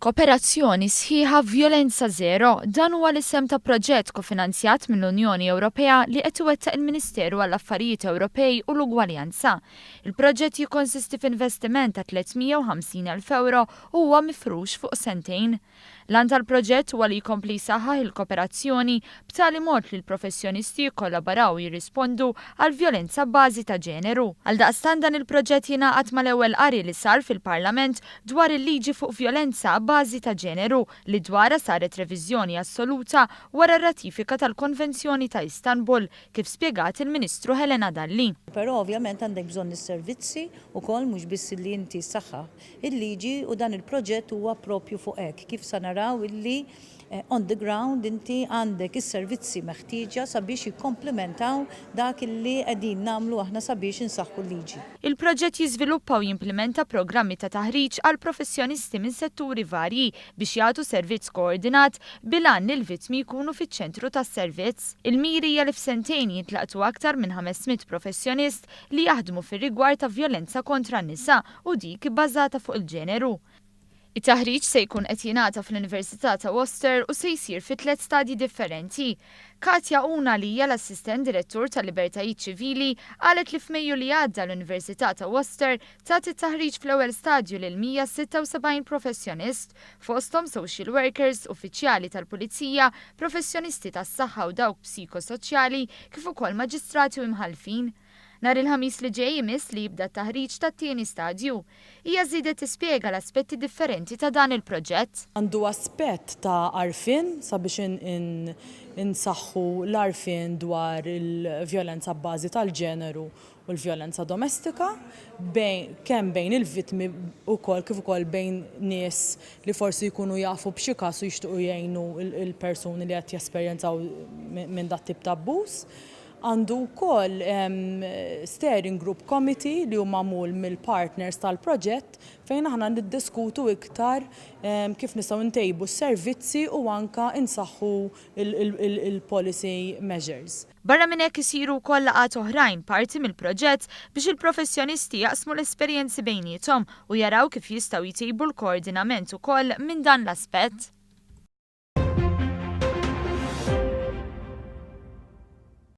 Koperazzjoni sħiħa Vjolenza Żero, dan huwa l-isem ta' proġett kofinanzjat mill-Unjoni Ewropea li qed iwettaq il-Ministeru għall-Affarijiet Ewropej u l-Ugwaljanza. Il-proġett jikkonsisti f'investiment ta' 350,000 ewro u huwa mifrux fuq sentejn. L-għan tal-proġett huwa li jkompli jsaħħaħ il-koperazzjoni b'tali mod li l-professjonisti jikkollaboraw u jirrispondu għall-vjolenza abbażi ta' ġeneru. Għaldaqstant dan il-proġett jingħaqad mal-ewwel qari li sar fil-Parlament dwar il-liġi fuq vjolenza abbażi ta' ġeneru li dwarha saret reviżjoni assoluta wara r-ratifika tal-Konvenzjoni ta' Istanbul, kif spjegat il-Ministru Helena Dalli. Però ovvjament għandek bżonn is-servizzi wkoll mhux biss illi inti ssaħħaħ il-liġi u dan il-proġett huwa propju fuq hekk, kif sa naraw illi on the ground inti għandek is-servizzi meħtieġa sabiex jikkomplementaw dak illi qegħdin nagħmlu aħna sabiex insaħħu l-liġi. Il-proġett jiżviluppa u jimplimenta programmi ta' taħriġ għal professjonisti minn setturi varji biex jagħtu servizz koordinat bil-għan li l-vittmi jkunu fiċ-ċentru tas-servizz. Il-mira hija li f'sentejn jintlaqtu aktar minn 500 professjonist li jaħdmu fir-rigward ta' vjolenza kontra n-nisa u dik ibbażata fuq il-ġeneru. It-taħriġ se jkun qed jingħata fl-Università ta' Worcester u se jsir fi tliet stadji differenti. Katja Una li hija l-Assistent Direttur tal-Libertajiet Ċivili qalet li f'Mejju li għadda l-Università ta' Worcester tat it-taħriġ fl-ewwel stadju lil 176 professjonist, fosthom social workers, uffiċjali tal-pulizija, professjonisti tas-saħħa u dawk psikosoċjali kif ukoll maġistrati u imħallfin. Nhar il-Ħamis li ġej imiss li jibda t-taħriġ tat-tieni stadju. Hija żiedet tispjega l-aspetti differenti ta' dan il-proġett. Għandu aspett ta' għarfien sabiex insaħħu l-għarfien dwar il-vjolenza abbażi tal-ġeneru u l-vjolenza domestika kemm bejn il-vittmi wkoll kif ukoll bejn nies li forsi jkunu jafu b'xi każ u jixtiequ jgħinu l-persuni li qed jesperjenzaw minn dat-tip ta' abbuż. Għandu wkoll steering group committee li hu magħmul mill-partners tal-proġett fejn aħna niddiskutu iktar kif nistgħu ntejbu s-servizzi u anke nsaħħu l-policy measures. Barra minn hekk isiru wkoll laqgħat oħrajn parti mill-proġett biex il-professjonisti jaqsmu l-esperjenzi bejniethom u jaraw kif jistgħu jtejbu l-koordinament ukoll minn dan l-aspett.